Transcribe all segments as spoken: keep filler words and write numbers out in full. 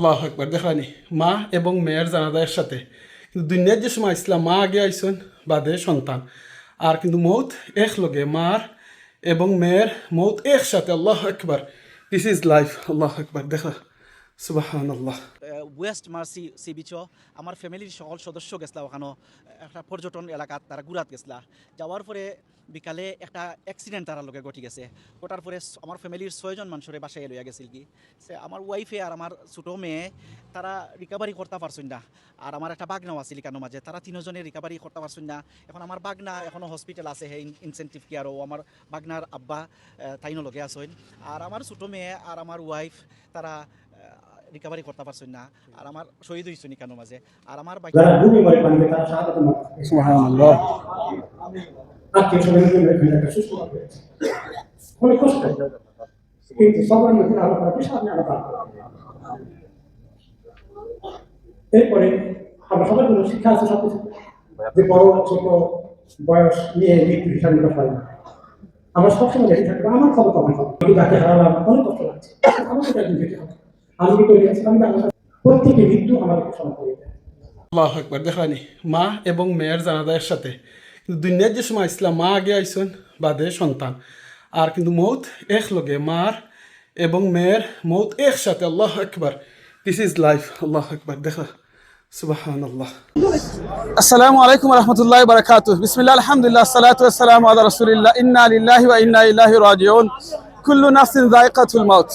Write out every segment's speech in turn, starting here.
আল্লাহু আকবার। দেখলানি, মা এবং মেয়ের জানাজা একসাথে। কিন্তু দুনিয়াত যে সময় আইছলা, মা আগে আইছইন, বাদে সন্তান। আর কিন্তু মউত এক লগে, মার এবং মেয়ের মউত একসাথে। আল্লাহু আকবার। This is life. আল্লাহু আকবার। দেখলা, সুবহানাল্লাহ। ওয়েস্ট মার্সি সি বিচও আমার ফ্যামিলির সকল সদস্য গেছলা ওখানো, একটা পর্যটন এলাকাত তারা ঘুরাত গেছলা। যাওয়ার পরে বিকালে একটা অ্যাক্সিডেন্ট তারার লগে ঘটি গেছে। ঘটার পরে স- আমার ফ্যামিলির ছয়জন মানুষরে বাসায় লইয়া গেছিল কি, সে আমার ওয়াইফে আর আমার ছোটো মেয়ে, তারা রিকভারি করতে পারছইন না। আর আমার একটা বাগনাও আছিল ইকানোর মাঝে, তারা তিনজনে রিকভারি করতে পারছইন না। এখন আমার বাগনা এখনও হসপিটাল আছে, হে ইনসেন্টিভ কেয়ারও। আমার বাগনার আব্বা, আহ, তাইনও লগে আছইন। আর আমার ছোটো মেয়ে আর আমার ওয়াইফ, তারা রিকভারি করতে পারছইন না। আর আমার শহীদ হইছইন ইকানোর মাঝে। আর আমার বাচ্চা যারা ডুবে মরে পানিতে, তারা শাহাদাত মরে। সুবহানাল্লাহ। আত্মীয় স্বজন মিলে এখানে একটা সুস্থ ভাবে অনেক কষ্ট। কিন্তু সবার মধ্যে আল্লাহ তাআলা বিশাল নিয়ামত দান করেন। এরপরে আমরা সবার জন্য শিক্ষা আছে সব কিছু, যে বড় ছোট বয়স নিয়ে মৃত্যু হিসাবে আমরা পাই না। আমরা সবসময় রেডি থাকবো, আমার খবর কখন হবে, আমি যাকে হারালাম, অনেক কষ্ট লাগছে, আমাকে তো একদিন যেতে হবে। আমি কি তৈরি আছি? আমি জানি না। প্রত্যেকে মৃত্যু আমাদেরকে স্মরণ করিয়ে দেয়। আল্লাহু আকবার। দেখলানি, মা এবং মেয়ের জানাজা একসাথে। কিন্তু দুনিয়াত যে সময় আইছলা, মা আগে আইছইন, বাদে সন্তান। আর কিন্তু মউত এক লগে, মার এবং মেয়ের মউত একসাথে। আল্লাহু আকবার। This is life. আল্লাহু আকবার। দেখলা, সুবহানাল্লাহ। আসসালামু আলাইকুম ওয়া রাহমাতুল্লাহি ওয়া বারাকাতুহু। বিসমিল্লাহ, আলহামদুলিল্লাহ, আসসালাতু ওয়াসসালামু আলা রাসূলিল্লাহ। ইন্না লিল্লাহি ওয়া ইন্না ইলাইহি রাজিউন। কুল্লু নাফসিন যায়িকাতুল মাউত।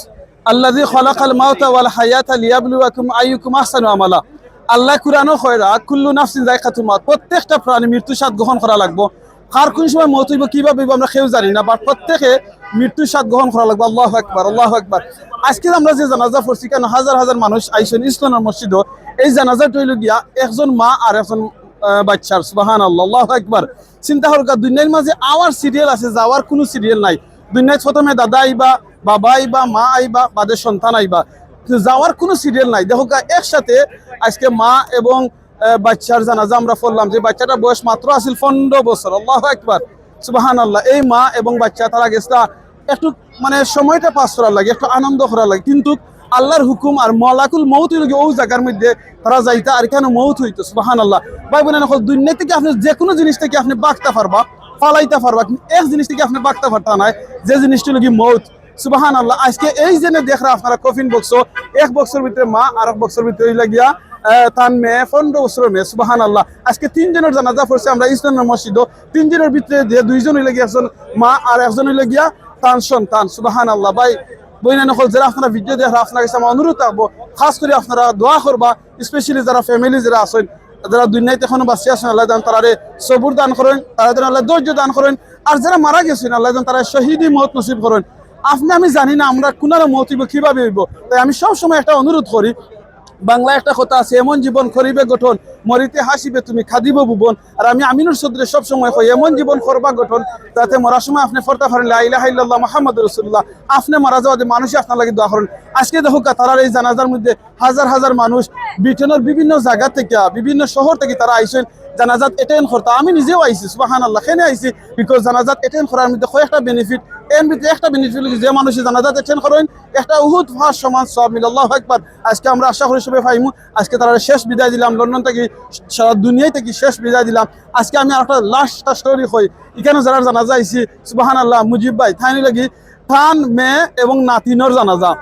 আল্লাযী খালাকাল মাউতা ওয়াল হায়াতা লিয়াবলুয়াকুম আইয়ুকুম আহসানু আমালা। আল্লাহ কুরআনো কইরা, "কুল্লু নাফসিন যায়িকাতুল মাউত।" প্রত্যেকটা প্রাণী মৃত্যু স্বাদ গ্রহণ করা লাগবো। কার কোন সময় মউত হইব, কিভাবে হইব, আমরা কেউ জানি না, but প্রত্যেকে মৃত্যু স্বাদ গ্রহণ করা লাগবো। আল্লাহু আকবার, আল্লাহু আকবার। আজকে আমরা যে জানাজা পড়ছি, কেন হাজার হাজার মানুষ আইছইন ইসলামের মসজিদও, এই জানাজাটা হইল গিয়া একজন মা আর একজন, আহ, বাচ্চার। সুবহানাল্লাহ, আল্লাহু আকবার। চিন্তা করুক্কা, দুনিয়ার মাঝে আওয়ার সিরিয়াল আছে, যাওয়ার কোনো সিরিয়াল নাই। দুনিয়াত প্রথমে দাদা আইবা, বাবা আইবা, মা আইবা, বাদে সন্তান আইবা, কিন্তু যাওয়ার কোনো সিরিয়াল নাই। দেখুক্কা, একসাথে আজকে মা এবং, আহ, বাচ্চার জানাজা আমরা পড়লাম, যে বাচ্চাটার বয়স মাত্র আছিল পনেরো বছর। আল্লাহু আকবার, সুবহানাল্লাহ। এই মা এবং বাচ্চা তারা গেছলা একটু, মানে, সময়টা পাস করার লাগি, একটু আনন্দ করার লাগি, কিন্তু আল্লাহর হুকুম আর মালাকুল মউত হইল গিয়া ও জায়গার মধ্যে তারা যাইতা, আর কেন মউত হইতো। সুবহানাল্লাহ। ভাই বোন, এখন দুনিয়া থেকে আপনি যে কোনো জিনিস থেকে আপনি বাঁচতে পারবা, ফালাইতে পারবা, কিন্তু এক জিনিস থেকে আপনি বাঁচতে পারতা নায়, যে জিনিসটা হইল কি মউত। সুবহানাল্লাহ। আজকে এই যে দেখরা আপনারা কফিন বক্স, এক বক্সর ভিতরে মা, আর এক বক্সর ভিতরে হইল গিয়া, আহ, তান মেয়ে, পনেরো বছরের মেয়ে। সুবহানাল্লাহ। আজকে তিনজনের জানাজা পড়ছে আমরা ইসলামের মসজিদও, তিনজনের ভিতরে যে দুইজন হইল গিয়া একজন মা আর একজন হইল গিয়া তান সন্তান। সুবহানাল্লাহ। ভাই বোন, এখন যারা আপনারা ভিডিও দেখরা, আপনার কাছে আমার অনুরোধ থাকবো, খাস করে আপনারা দোয়া করবা, স্পেশালি যারা ফ্যামিলি যারা আছেন, যারা দুনিয়াতে এখনো বাঁচিয়া আছেন, আল্লাহ যেন তারারে সবুর দান করেন, তারা যেন আল্লাহ ধৈর্য দান করেন, আর যারা মারা গেছেন, আল্লাহ যেন তারা শহীদি মউত নসিব করেন। আপনি আমি জানি না আমরা কুনারা মউত হইব, কিভাবে হইব, তাই আমি সব সময় একটা অনুরোধ করি, বাংলা একটা কথা আছে, "এমন জীবন করিবে গঠন, মরিতে হাসিবে তুমি, কাঁদিব ভুবন।" আর আমি আমিনুর চৌধুরী সব সময় কই, "এমন জীবন করবা গঠন, যাতে মরার সময় আপনি পড়তে পারেন, লা ইলাহা ইল্লাল্লাহ মুহাম্মাদুর রাসূলুল্লাহ।" আপনি মারা যাওয়া যে মানুষই আপনার লাগি দোয়া করেন। আজকে দেখুক্কা, তারার এই জানাজার মধ্যে হাজার হাজার মানুষ ব্রিটেনের বিভিন্ন জায়গা থেকে, বিভিন্ন শহর থেকে তারা আইছেন জানাজাত অ্যাটেন্ড করতে। আমি নিজেও আইছি, সুবহানাল্লাহ, কেনে আইছি, বিকজ জানাজাত অ্যাটেন্ড করার মধ্যে কয়েকটা বেনিফিট, এর মধ্যে একটা বেনিফিট হইল যে মানুষে জানাজাত অ্যাটেন্ড করেন, একটা উহুদ পাহাড় সমান সওয়াব মিলে। আল্লাহু আকবার। আজকে আমরা আশা করি সবাই পাইমু। আজকে তারা শেষ বিদায় দিলাম, লন্ডন থেকে, সারা দুনিয়া থেকে শেষ বিদায় দিলাম। আজকে আমি আরেকটা লাস্ট স্টোরি কই, এখানে যারা জানাজা আইছি, সুবহানাল্লাহ, মুজিব ভাই, তাইন লাগি তান মেয়ে এবং নাতিনর জানাজা,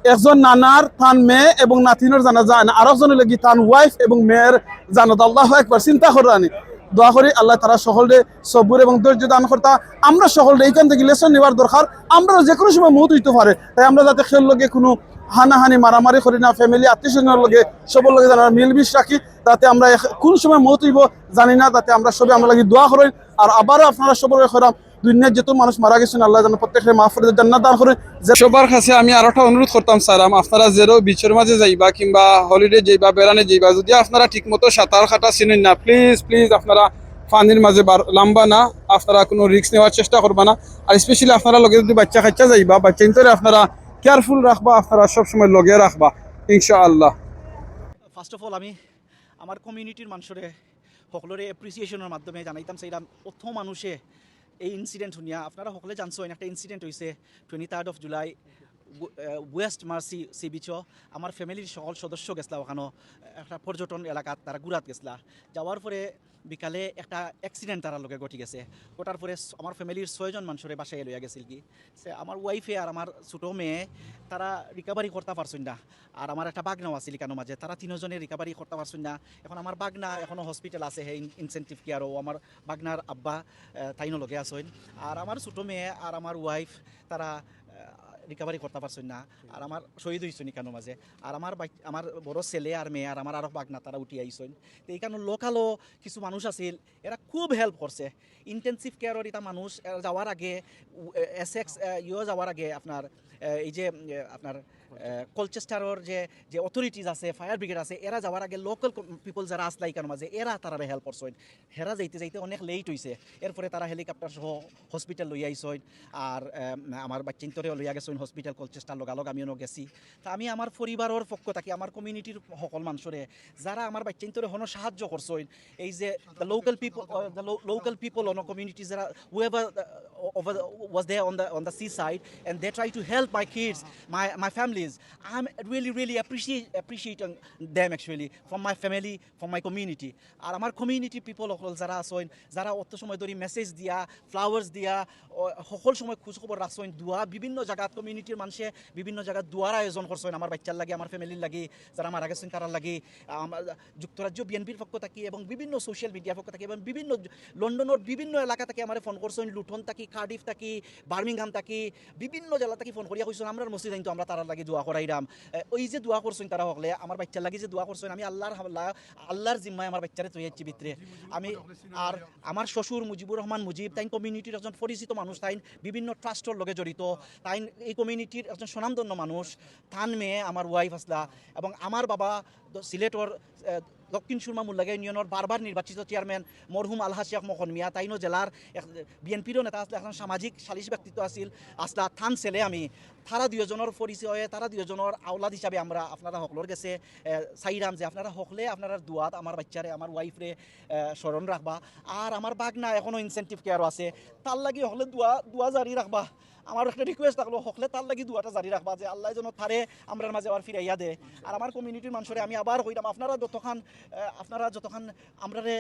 একজন নানার তান মেয়ে এবং নাতিনর জানাজা, আর আরেকজন হইল কি তান ওয়াইফ এবং মেয়ের জানাজা। আল্লাহু আকবার। চিন্তা কররানি। দোয়া করি আল্লাহ তারা সকলরে সবুর এবং ধৈর্য দান করতা। আমরা সকলরে এইখান থেকে লেসন নেওয়ার দরকার। আমরাও যে কোনো সময় মউত হইতে পারে, তাই আমরা যাতে কেউর লগে কোনো হানাহানি মারামারি করি না, ফ্যামিলি আত্মীয় স্বজনের লগে সবর লগে যেন আমরা মিলমিশ রাখি, যাতে আমরা এক-, কোন সময় মউত হইব জানি না, যাতে আমরা সবে আমরা লাগি দোয়া করি। আর আবারও আপনারা সবর লগে কইরাম, দুনিয়ার যত মানুষ মারা গেছেন, আল্লাহ যেন প্রত্যেককে মাফ করে জান্নাত দান করেন। যে সবার কাছে আমি আরো একটা অনুরোধ করতাম চাইলাম, আপনারা যেরো বিচর মাঝে যাইবা কিংবা হলিডে যাইবা, বেড়ানে যাইবা, যদি আপনারা ঠিক মতো সাঁতার কাটা চিনেন না, প্লিজ, প্লিজ আপনারা পানির মাঝে বার-, লামবা না, আপনারা কোনো রিস্ক নেওয়ার চেষ্টা করবা না। আর স্পেশালি আপনারা লগে যদি বাচ্চা কাচ্চা যাইবা, বাচ্চা ইন্তরে আপনারা কেয়ারফুল রাখবা, আপনারা সবসময় লগে রাখবা, ইনশাআল্লাহ। ফার্স্ট অফ অল আমি আমার কমিউনিটির মানুষরে সকলরে অ্যাপ্রিসিয়েশনের মাধ্যমে জানাইতাম চাইলাম, অত মানুষে এই ইনসিডেন্ট শুনিয়া, আপনারা সকলে জানছেন একটা ইনসিডেন্ট হইছে twenty third of July, West Mersea sea বিচও আমার ফ্যামিলির সকল সদস্য গেছলা ওখানো, একটা পর্যটন এলাকাত তারা ঘুরাত গেছলা। যাওয়ার পরে বিকালে একটা অ্যাক্সিডেন্ট তারার লগে ঘটি গেছে। ঘটার পরে স-, আমার ফ্যামিলির ছয়জন মানুষরে বাসায় লইয়া গেছিল কি, সে আমার ওয়াইফে আর আমার ছোটো মেয়ে, তারা রিকভারি করতে পারছইন না। আর আমার একটা বাগনাও আছিল ইকানোর মাঝে, তারা তিনজনে রিকভারি করতে পারছইন না। এখন আমার বাগনা এখনও হসপিটাল আছে, হে ইনসেন্টিভ কেয়ারও। আমার বাগনার আব্বা, আহ, তাইনও লগে আছইন। আর আমার ছোটো মেয়ে আর আমার ওয়াইফ, তারা রিকভারি করতে পারছইন না। আর আমার শহীদ হইছইন ইকানোর মাঝে। আর আমার বাই-, আমার বড় ছেলে আর মেয়ে আর আমার আরো বাগনা, তারা উঠি আইছইন। তো ইকানোর লোকালও কিছু মানুষ আছিল, এরা খুব হেল্প করছে। ইনটেনসিভ কেয়ারর ইতা মানুষ, এরা যাওয়ার আগে, এসএক্স ইও যাওয়ার আগে আপনার, আহ, এই যে, আহ, আপনার, আহ, কলচেস্টারর যে, যে অথরিটিজ আছে, ফায়ার ব্রিগেড আছে, এরা যাওয়ার আগে লোকাল পিপল যারা আসলা ইকানোর মাঝে, এরা তারারে হেল্প করছইন। হেরা যাইতে যাইতে অনেক লেট হইছে। এরপরে তারা হেলিকপ্টার সহ হসপিটাল লইয়া আইছইন। আর, আহ, আমার বাচ্চাইন্তরে লইয়া গেছইন হসপিটাল কলচেস্টার, লগালগ আমিও গেছি। তা আমি আমার পরিবারর পক্ষ থাকি, আমার কমিউনিটির সকল মানুষরে, যারা আমার বাচ্চাইন্তরে হনো সাহায্য করছইন, এই যে the local people, uh, the lo-, local people on a community, যারা whoever, uh, over the, was there on the, on the seaside, and they try to help my kids, my, my families. I'm really, really appreciate, appreciating them actually, from my family, from my community. আর আমার community people সকল যারা আছইন, যারা অত সময় ধরি মেসেজ দিয়া, ফ্লাওয়ার্স দিয়া, ও, সকল সময় খোঁজ খবর রাখছইন, দোয়া বিভিন্ন জায়গাত কমিউনিটির মানুষে বিভিন্ন জায়গাত দোয়ার আয়োজন করছইন আমার বাচ্চার লাগি, আমার ফ্যামিলির লাগি, যারা মারা গেছইন তারার লাগি। আমার যুক্তরাজ্য বিএনপির পক্ষ থাকি এবং বিভিন্ন সোশ্যাল মিডিয়ার পক্ষ থাকি এবং বিভিন্ন লন্ডনর বিভিন্ন এলাকা থাকি আমারে ফোন করছইন, লুটন থাকি, কার্ডিফ থাকি, বার্মিংহাম থাকি, বিভিন্ন জেলা থাকি ফোন করিয়া কইছইন, "আমরার মসজিদ আইন তো আমরা তারার লাগি দোয়া করাইরাম।" এ, ওই যে দোয়া করছইন তারা সকলে, আমার বাচ্চার লাগি যে দোয়া করছইন, আমি আল্লাহর হাওলা-, আল্লাহর জিম্মায় আমার বাচ্চারে থই আইছি ভিতরে। আমি আর আমার শ্বশুর মুজিবুর রহমান মুজিব, তাইন কমিউনিটির একজন পরিচিত মানুষ, তাইন বিভিন্ন ট্রাস্টর লগে জড়িত, তাইন এই কমিউনিটির একজন স্বনামধন্য মানুষ। তান মেয়ে আমার ওয়াইফ আসলা, এবং আমার বাবা দ-, সিলেটর, আহ, দক্ষিণ সুরমা মুল্লাগা ইউনিয়নর বারবার নির্বাচিত চেয়ারম্যান মরহুম আলহাজ শেখ মখন মিয়া, তাইনও জেলার এক বিএনপিরও নেতা আসলা, একজন সামাজিক সালিশ ব্যক্তিত্ব আছিল, আসলা, তান ছেলে আমি। তারা দুইজনর পরিচয়ে, তারা দুইজনর আওলাদ হিসাবে আমরা আপনারা সকলর গেছে, আহ, চাইরাম যে আপনারা সকলে আপনারার দোয়াত আমার বাচ্চারে, আমার ওয়াইফরে, আহ, স্মরণ রাখবা। আর আমার বাগনা এখনো ইনসেন্টিভ কেয়ারও আছে, তার লাগি সকলে দোয়া, দোয়া জারি রাখবা। আমার একটা রিকোয়েস্ট থাকলো, সকলে তার লাগি দোয়াটা জারি রাখবা যে আল্লাহ যেন তারে আমরার মাঝে আবার ফিরাইয়া দে। আর আমার কমিউনিটির মানুষরে আমি আবার কইরাম, আপনারা যতখান, আহ, আপনারা যতখান আমরারে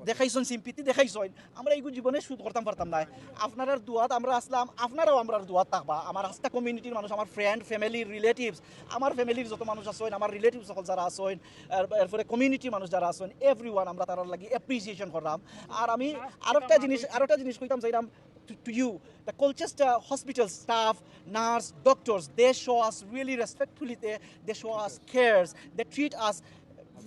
দেখাইছইন, সিম্পিতি দেখাইছইন, আমরা এইগু জীবনে শোধ করতাম পারতাম না। আপনারার দোয়াত আমরা আসলাম, আপনারাও আমরার দোয়াত থাকবা। আমার আস্তা কমিউনিটির মানুষ, আমার ফ্রেন্ড, ফ্যামিলি, রিলেটিভস, আমার ফ্যামিলির যত মানুষ আছইন, আমার রিলেটিভস সকল যারা আছইন, আর এরপরে কমিউনিটির মানুষ যারা আছইন, এভরিওয়ান, আমরা তারার লাগি অ্যাপ্রিসিয়েশন করলাম। আর আমি আরেকটা জিনিস, আরেকটা জিনিস কইতাম চাইরাম, to, to you, the Colchester hospital staff, nurse, doctors, they show us really respectfully, they, they show us cares, they treat us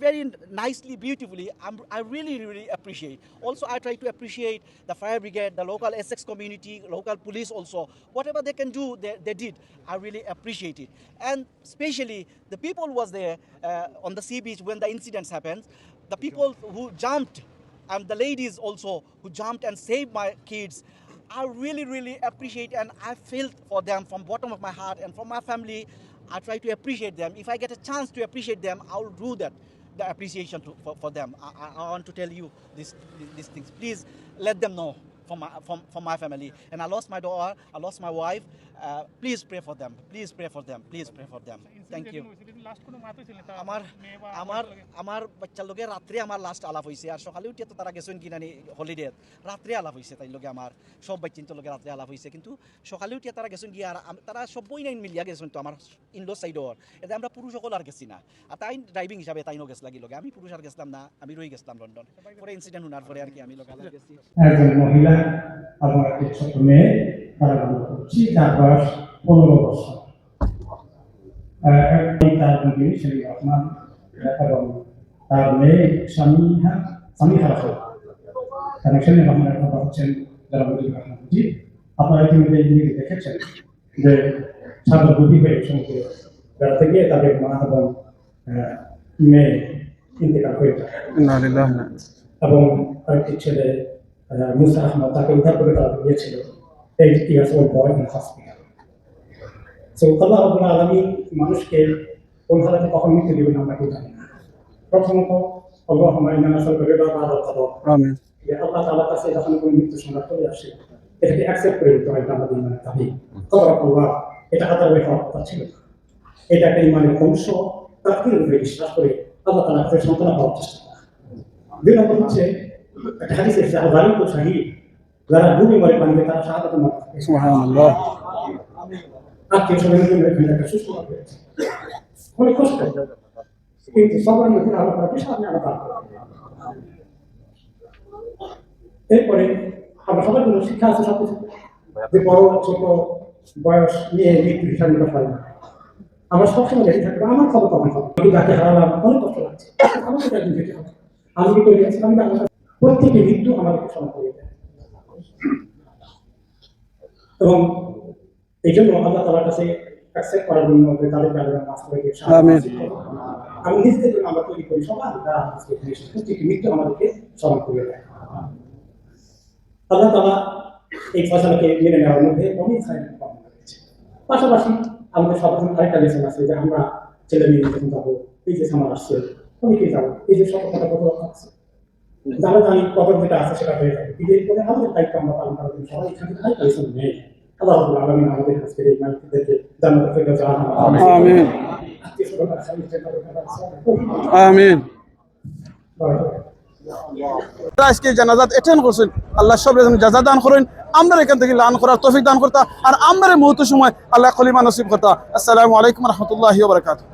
very nicely, beautifully. I'm, I really, really appreciate. Also, I try to appreciate the fire brigade, the local Essex community, local police also. Whatever they can do, they, they did. I really appreciate it. And especially the people was there, uh, on the sea beach when the incidents happened. The people who jumped and the ladies also who jumped and saved my kids, I really, really appreciate and I feel for them from bottom of my heart and from my family. I try to appreciate them. If I get a chance to appreciate them, I will do that, the appreciation to, for, for them. I, I, I want to tell you this, these things. Please let them know from my, from, from my family. And I lost my daughter, I lost my wife. Uh, please pray for them. Please pray for them. Please pray for them. Thank you. আমার, আমার, আমার বাচ্চার লগে রাত্রে আমার লাস্ট আলাপ হইছে, আর সকালে উঠিয়া তো তারা গেছইন কি নানি হলিডে, রাত্রে আলাপ হইছে তাইর লগে আমার, সব বাচ্চাইন্তর লগে রাত্রে আলাপ হইছে, কিন্তু সকালে উঠিয়া তারা গেছইন গিয়া, আর আম-, তারা সব বই নাইন মিলিয়া গেছইন তো আমার ইনলো সাইডর, এতে আমরা পুরুষ সকল আর গেছি না। আর তাই ড্রাইভিং হিসাবে তাইনও গেছলা কি লগে, আমি পুরুষ আর গেছলাম না, আমি রই গেছলাম লন্ডন। পরে ইনসিডেন্ট হুনার পরে আর কি আমি লগে গেছি। একজন মহিলা এবং একটি ছোট মেয়ে, তারা গল্প করছি, যার বয়স পনেরো বছর। আহ, এবং তার বন্ধু সেলিম রহমান, আহ, এবং তার মেয়ে সামিহা, সামিহা রাখো। এবং সেলিম রহমানের বাবা হচ্ছেন জনাব মুজিবুর রহমান মুজিব। আপনারা ইতিমধ্যে এই নিউজে দেখেছেন যে সাগর গভীর হয়ে সমুদ্রে বেড়াতে গিয়ে তাদের মা এবং, আহ, মেয়ে ইন্তেকাল হয়ে যায়। ইন্না লিল্লাহি ওয়া ইন্না ইলাইহি। এবং আরেকটি ছেলে, আহ, মুসা আহমদ, তাকে উদ্ধার করে তারা নিয়েছিল। Eight years old boy in hospital. So, আল্লাহ রাব্বুল আলামিন মানুষকে কোন হালাতে কখন মৃত্যু দিবেন আমরা কেউ জানি না। প্রথমত, আল্লাহুম্মা ইন্না নাসআলুকা রিদা বা'দাল কাদা। আমিন। যে আল্লাহ তাআলার কাছে যখন কোনো মৃত্যু সংবাদ চলে আসে, এটাকে অ্যাকসেপ্ট করে নিতে হয়, এটা আমাদের ইমানের দাবি। তাবারাকাল্লাহ। এটা হাজার হওয়ার কথা ছিল না। এটা একটা ইমানের অংশ। তার উপরে বিশ্বাস করে আল্লাহ তাআলার কাছে সান্ত্বনা পাওয়ার চেষ্টা করা। দুই নম্বর হচ্ছে একটা হাদিস এসেছে, আল গারিকুস শাহিদ, যারা ডুবে মরে পানিতে, তারা শাহাদাত মরে। সুবহানাল্লাহ। আত্মীয় স্বজনের জন্য এখানে একটা সুস্থ হয়েছে, অনেক কষ্ট। কিন্তু সবরের মধ্যে আরো করা, সামনে আরো করা। এরপরে আমরা সবার জন্য শিক্ষা আছে সব কিছু, যে বড় ছোট বয়স নিয়ে মৃত্যু হিসাবে কথা হয় না। আমরা সবসময় দেখে থাকবো, আমার খবর কখন হবে, আমি যাকে হারালাম, অনেক কষ্ট লাগছে, আমার সেটা একদিন যেতে হবে। আমি কি তৈরি আছি? আমি জানি না। প্রত্যেকটি মৃত্যু আমাদেরকে স্মরণ করিয়ে দেয়। এবং এই জন্য আল্লাহ তাআলার কাছে অ্যাকসেপ্ট করার জন্য যে তাদেরকে আমরা মাফ করে দিয়ে সাহায্য আমিন। করছি। আমি নিজেদের জন্য আমরা তৈরি করি সবাই, তারা আজকে এখানে এসে প্রত্যেকটি মৃত্যু আমাদেরকে স্মরণ করিয়ে দেয়। আল্লাহ তাআলা এই ফয়সালাকে মেনে নেওয়ার মধ্যে অনেক খায়ের কামনা করেছে। পাশাপাশি আমাদের সবার আরেকটা লেসন আছে যে আমরা ছেলে মেয়ে যখন যাবো, এই যে সামার আসছে, অনেকেই যাবো, এই যে সতর্কতা কত রকম আছে। যারা জানি কবর যেটা আছে সেটা হয়ে যাবে, কিন্তু এরপরে আমাদের দায়িত্ব আমরা পালন করার জন্য সবাই এখানে আরেকটা লেসন নেই। আল্লাহ রাব্বুল আলামিন আমাদের আজকের এই মাইকদেরকে জান্নাতুল ফেরদাউসে আলা। আমিন। আত্মীয় স্বজন আছে, জান্নাতুল ফেরদাউসে আলা। আমিন। বারাকাতুহু। তারা আজকে জানাজাত অ্যাটেন্ড করছেন, আল্লাহ সব যেন জাযা দান করেন, আমরা এখান থেকে লান করার তৌফিক দান করতা, আর আমরা মৌতের সময় আল্লাহ কলিমা নসিব করতা। আসসালামু আলাইকুম ওয়া রাহমাতুল্লাহি ওয়া বারাকাতুহু।